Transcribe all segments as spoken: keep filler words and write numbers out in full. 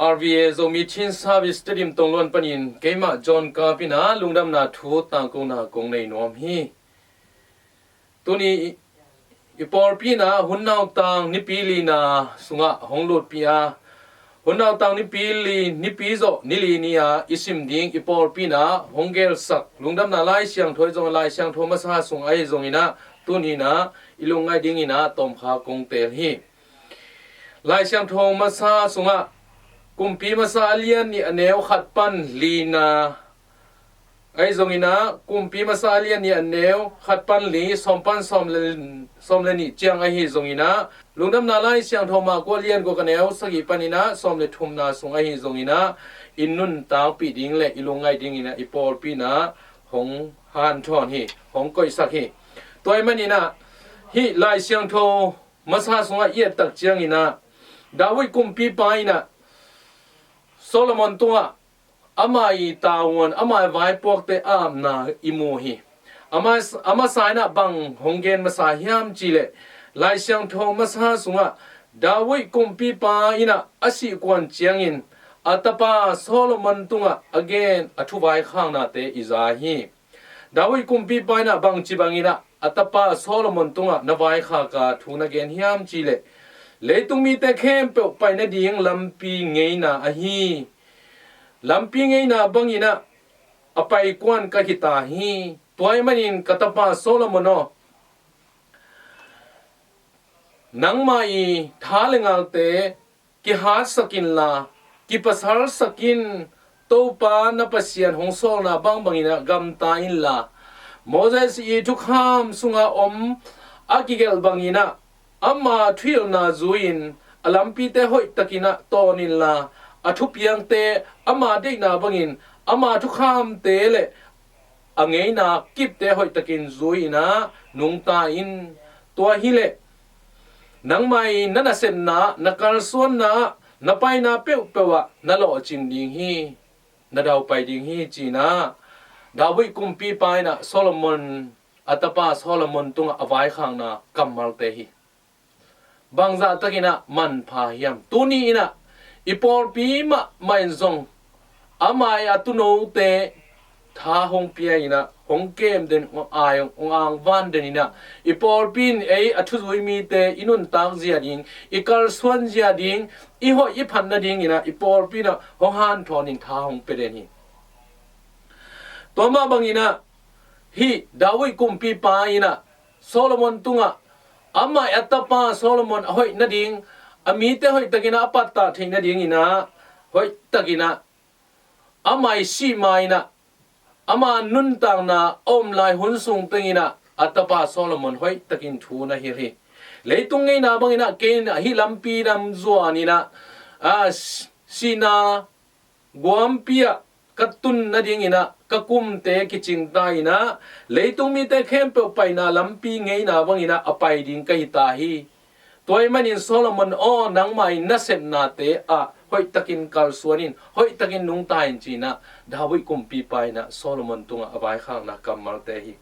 R V A Zomi Chin Service Tedim Tongluan panin keimah John Kapina lungdamna thu tangkona kong nei nuam hi. Tuni i pawlpi in ah hun nautang nipi lina sungah hong lutpih a, hun nautang nipi li, nipi zawh ni li ni-a i sim ding i pawlpi in ah hong gelsak lungdamna Lai Siangtho ahi zongin, Lai Siangtho masa sung ahi zongin ah tuni in ah i lungngaih dingin ah tawmkha kong teel hi. Lai Siangtho masa sungah Kumpi masa a lian nih a neu khat pan lina ahi zongin ah Kumpi masa a lian nih a neu khat pan li, sawm pan sawm le, sawm le nih ciang ahi zongin ah, lungdamna Lai Siangtho Marku a lian guk a neu sagih panin ah sawm le thumna sung ahi zongin ah i nuntakpih ding le i lungngaih dingin ah i pawlpi in ah hong hanthawn hi, hong koihsak hi. Tua ahih manin ah hih Lai Siangtho masa sungah i et tak ciangin ah David kumpipa in ah Solomon tungah ama i tavuan, ama i vaipuakte a apna i mu hi. Ama, a masa in ah bang hong gen masa hiam cih leh, Lai Siangtho masa sungah David kumpipa in ah a sih kuan ciangin a tapa Solomon tungah a gen a thuvaikhaknate i za hi. David kumpipa in ah bangci bangin ah a tapa Solomon tungah na vaikhak a thu na gen hiam cih leh, leitung mite khempeuh pai nading lampi ngeina ahi. Lampi ngeina bangin ah a paikuan ka hi ta hi. Tua ahih manin ka tapa Solomon aw, nangmah i tha le ngalte kihatsak inla, kipasalsak in. Topa na Pasian hong sawlna bangbangin ah gamta inla, Moses i thukham sunga om a kigelh bangin ah ama thuhilhna zui-in a lampite hoihtakin ah tawn inla, a thupiangte ama deihna bangin ama thukhamte le a ngeina kipte hoihtakin zui-in ah nungta in. Tua hileh nangmah i na nasepna, na kalsuanna, na paina peuhpeuh ah na lawhcing ding hi, na daupai ding hi, ci-in ah David kumpipa in ah Solomon, a tapa Solomon tungah a vaikhakna kammalte hi. Bangzah takin ah manpha hiam? Tuni in ah i pawlpi mahmah in zong ama i a tuunote tha hong pia in ah, hong kem den, hong ai, hong angvan den in ah, i pawlpi in ei a thuzui mite i nuntak zia ding, i kalsuan zia ding, i hoih i phat nadingin ah i pawlpi in ah hong hanthawn in tha hong pia den hi. Tua mah bangin ah hih David kumpipa in ah Solomon tungah ama i a tapa Solomon a hoih nading, a mite hoihtakin ah a pattah theih nadingin ah hoihtakin ah ama i sih ma-in ah ama nuntakna a om lai hun sung tengin ah a tapa Solomon hoihtakin thu na hilh hi. Leitung ngeina bangin ah kei in ah hih lampi lam zuanin ah, a, sihna guampi ah ka tun nadingin ah ka kumte kicingta in ah, leitung mite khempeuh paina lampi ngeina bangin ah a pai ding ka hi ta hi. Tua ahih manin Solomon aw, nangmah i nasepnate ah hoihtakin kalsuan in, hoihtakin nungta in, ci-in ah David kumpipa in ah Solomon tungah a vaikhakna kammalte hi.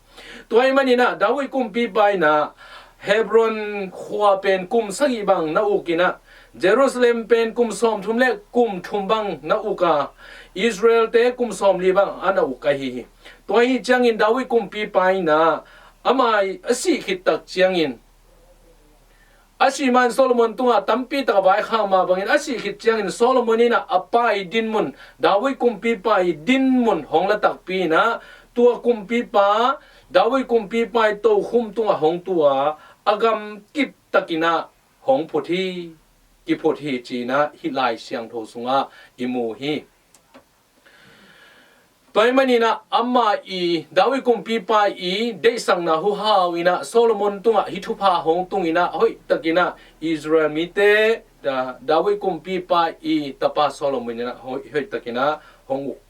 Tua ahih manin ah David kumpipa in ah Hebron khua pen kum sagih bang na uk in ah, Jerusalem pen kum sawmthum le kum thum bang na uk a, Israelte kum sawmli bang a na uk ahi hi. Tua ahih ciangin David kumpipa in ah ama a sih khit tak ciangin, a sih ma-in Solomon tungah tampi tak a vaikhak mah bangin, a sih khit ciangin Solomon in ah a pa i dinmun, David kumpipa i dinmun hong la takpi in ah, tua kumpipa, David kumpipa i tokhum tungah hong tu a, a gam kip takin ah hong phut hi, kiphut hi, ci-in ah hih Lai Siangtho sungah i mu hi. Tua ahih manin ah ama i, David kumpipa i deihsakna huhau in ah Solomon tungah hih thupha hong tung in ah hoihtakin ah Israel mite, Da-, David kumpipa i tapa Solomon in ah hoih, hoihtakin ah hong uk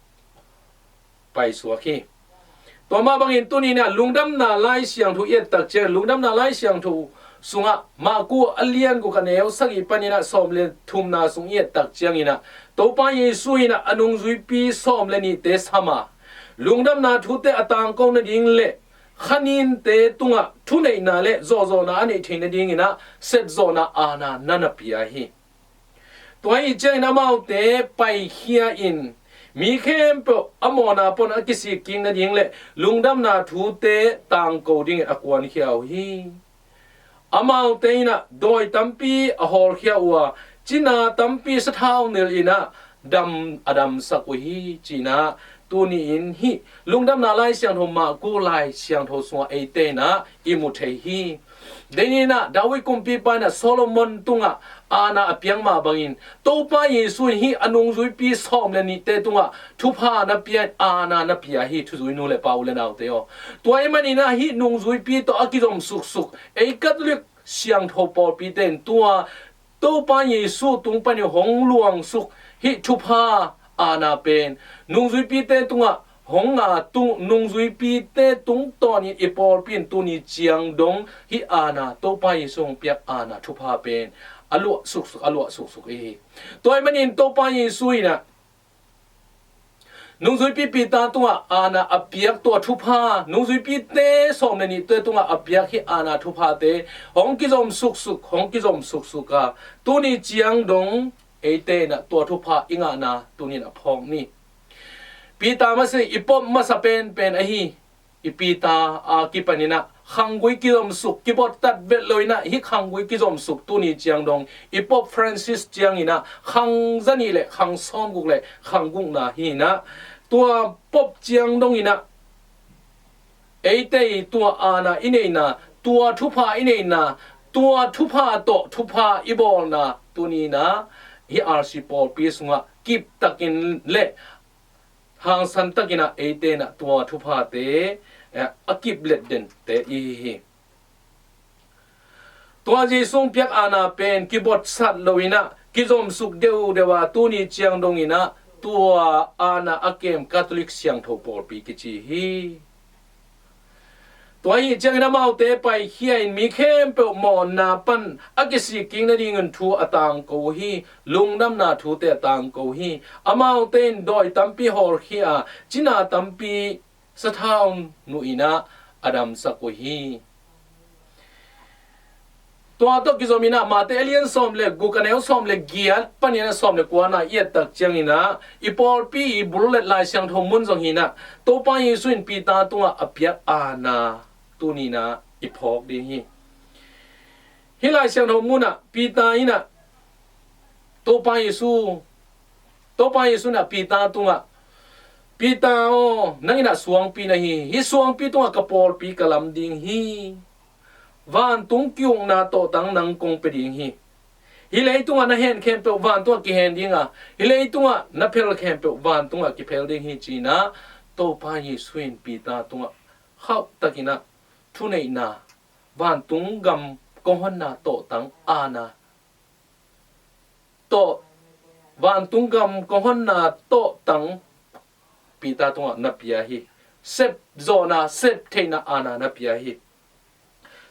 paisuak hi. Tua mah bangin tuni in ah Lungdamna Lai Siangtho i et tak ciang, Lungdamna Lai Siangtho sungah Marku a lian guk a neu sagih panin ah sawm le thumna sung i et tak ciangin ah, Topa Jesu in ah a nungzuipi sawm le nihte sam a, lungdamna thute a tangko nading le kha ninte tungah thuneihna le zawhzawhna a neih theih nadingin ah setzawhna aana na na pia hi. Tua ahih ciangin amaute paikhia in mi khempeuh a mawhna pan a kisik kik nading le lungdamna thute tangko dingin a kuankhia uh hi. Amaute in ah dawi tampi a hawlkhia uh a, cina tampi sathau nilh in ah dam a damsak uh hi, ci-in ah tuni-in hih Lungdamna Lai Siangtho, Marku Lai Siangtho sungah eite in ah i mu thei hi. Deihni in ah David kumpipa in ah Solomon tungah aana a piak mah bangin Topa Jesu in hih a nungzuipi sawm le nihte tungah thupha na pia in aana na pia hi, thuzui nu le pa, u le naute aw. Tua ahih manin ah hih nungzuipi tawh a kizom suksuk ei Catholic siangtho pawlpite in tua Topa Jesu tung panin hong luangsuk hih thupha aana pen nungzuipite tungah hong nga tung, nungzuipite tungtawnin i pawlpi in tuni ciang dong hih aana, Topa Jesu hong piak aana thupha pen a luah suksuk, a luah suksuk i hi. Tua ahih manin Topa Jesu in ah nungzuipi Peter tungah aana a piak tua thupha, nungzuipite sawm le nihte tungah a piak hih aana thuphate hong kizom suksuk, hong kizom suksuk a, tuni ciang dong eite in ah tua thupha i ngahna tuni-in a phawk ni. Peter masa, i Pope masa penpen ahi i Peter a kipanin ah khanggui kizomsuk, kibottat vet lo in ah hih khanggui kizomsuk tuni ciang dong i Pope Francis ciangin ah khang zanih le khang sawmguk le khang gukna hi in ah, tua Pope ciang dongin ah eite i tua aana i neihna, tua thupha i neihna, tua thupha tawh thupha i bawlna tuni-in ah hih R C pawlpi sungah kiptakin le hangsan takin ah eite in ah tua thuphate, eh, a kiplet dente i hi hi. Tua Jesu hong piak aana pen kibotsat lo in ah kizomsuk deuhdeuh a, tuni ciang dongin ah tua aana a kem Catholic siangtho pawlpi kici hi. Tua ahih ciangin amaute paikhia in mi khempeuh mawhna pan a kisik kik nadingin thu a tangko uh hi. Lungdamna thute a tangko uh hi. Amaute in dawi tampi hawlkhia a, cina tampi sathau nuh in ah a damsak uh hi. Tua tawh kizom in ah Mate a lian sawm le guk, a neu sawm le giat panin ah sawm le kuana i et tak ciangin ah i pawlpi i bullet Lai Siangtho mun zong hi in ah Topa Jesu in Peter tungah a piak aana tuni-in ah i phawk ding hi. Hih Lai Siangtho mun ah Peter in ah Topa Jesu, Topa Jesu in ah Peter tungah, Peter aw, nang in ah suangpi na hi hi. Hih suangpi tungah ka pawlpi ka lam ding hi. Vantung ki-ukna tawhtang nang kong pia ding hi. Hih leitungah na hen khempeuh vantungah kihen ding a, hih leitungah na phel khempeuh vantungah kiphel ding hi, ci-in ah Topa Jesu in Peter tungah khauhtakin ah thuneihna, vantung gam kong honna tawhtang aana tawh, vantung gam kong honna tawhtang Peter tungah na pia hi. Sep zawhna, sep theihna aana na pia hi.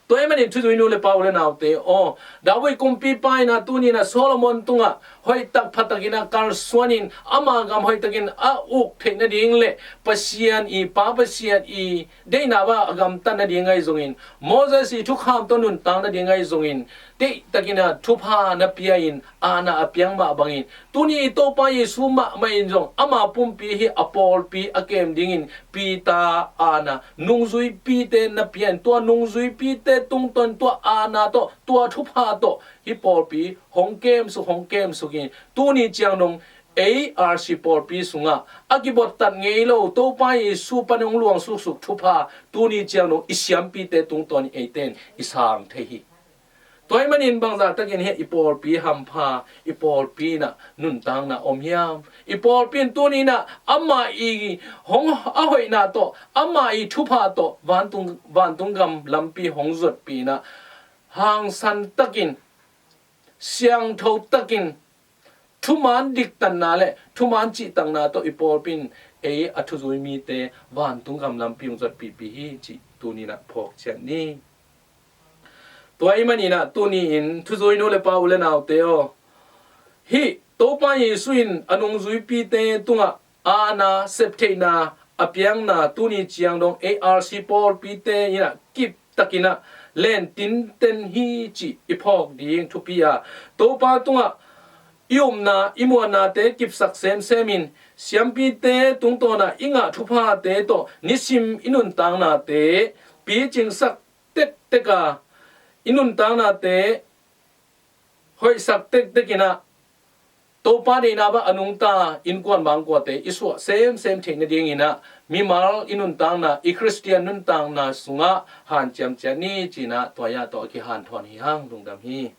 Tua ahih manin thuzui nu le pa, u le naute aw, David kumpipa in ah tuni-in ah Solomon tungah hoihtak phatakin ah kalsuanin ama gam hoihtakin a uk theih nading le Pasian i, Pa Pasian i deihna bang a gamtat nading ahi zongin, Moses i thukham tawh nuntak nading ahi zongin, deihtakin ah thupha na pia in aana a piak mah bangin, tuni i Topa Jesu mahmah in zong ama pumpi hi a pawlpi a kem dingin Peter aana nungzuipite na pia in, tua nungzuipite tungtawn tua aana tawh, tua thupha tawh hih pawlpi hong kemsuk, hong kemsuk in, tuni ciang dong ei R C pawlpi sungah a kibottat ngei lo Topa Jesu pan hong luang suksuk thupha tuni ciang dong i siampite tungtawn in eite in i sang thei hi. Tua ahih manin bangzah takin hih i pawlpi hampha, i pawlpi in ah nuntakna om hiam? I pawlpi in tuni in ah amah i hong a hoihna tawh, amah i thupha tawh vantung, vantung gam lampi hong zuatpih in ah hangsan takin, siangtho takin, thuman diktanna le thuman cihtakna tawh i pawlpi in ei a thuzui mite vantung gam lampi hong zuatpihpih hi, cih tuni in ah phawk ciat ni. Tua ahih manin ah tuni-in thuzui nu le pa, u le naute aw, hih Topa Jesu in a nungzuipite tungah aana, septheihna a piakna tuni ciang dong ei R C pawlpite in ah kiptakin ah lentinten hi cih i phawk ding thupi a, Topa tungah i upna, i muannate kipsak semsem in, siampite tungtawnah i ngah thuphate tawh nisim i nuntaknate picingsak tektek a, i nuntaknate hoihsak tektek in ah, Topa deihna bang a nungta innkuan bangkuate i suah semsem theih nadingin ah, mimal i nuntakna, i Khristian nuntakna sungah hanciam ciat ni ci-in ah tua-ah tawh a kihanthawn hi hang. Lungdam hi.